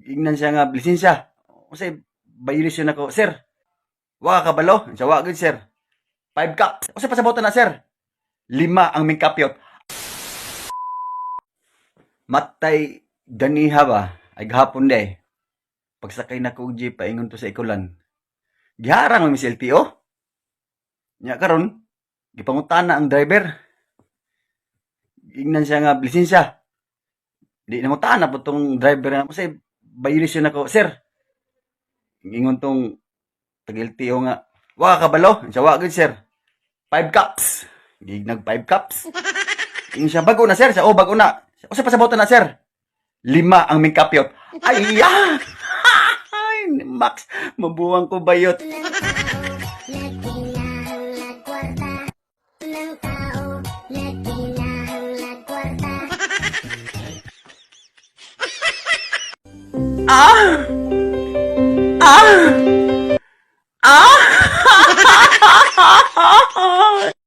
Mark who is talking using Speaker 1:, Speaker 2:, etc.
Speaker 1: Ingnan siya nga lisensya. Unsay violation nako, sir? Wa ka kabalo? Siya, wa gud, sir. 5 cups. Unsay pasabotan na, sir? Lima ang mingkapyot. Matay ganiha ba? Ay gahapon day. Pagsakay na ko og jeep paingon to sa Ikulan. Giharang man mi sa LTO. Nya karon, gipangutana ang driver. Ingnan siya nga lisensya. Di nangutana po tong driver nga kasi violation nako, sir. Ingon tong tag LTO nga, "Wa ka kabalo?" Siya, "Wa gud, sir." 5 cups. Gignag 5 cups. Ingon siya, "Bago na, sir." Siya, "Oh, bago na." "Usa pasabotan na, sir?" Lima ang mingkapyot. Ay, ya! Ay, Max, mabuwang ko bayot.
Speaker 2: Ng tao na kinahanglag kwarta. Ng tao na kinahanglag kwarta.
Speaker 1: Ah! Ah! Ah!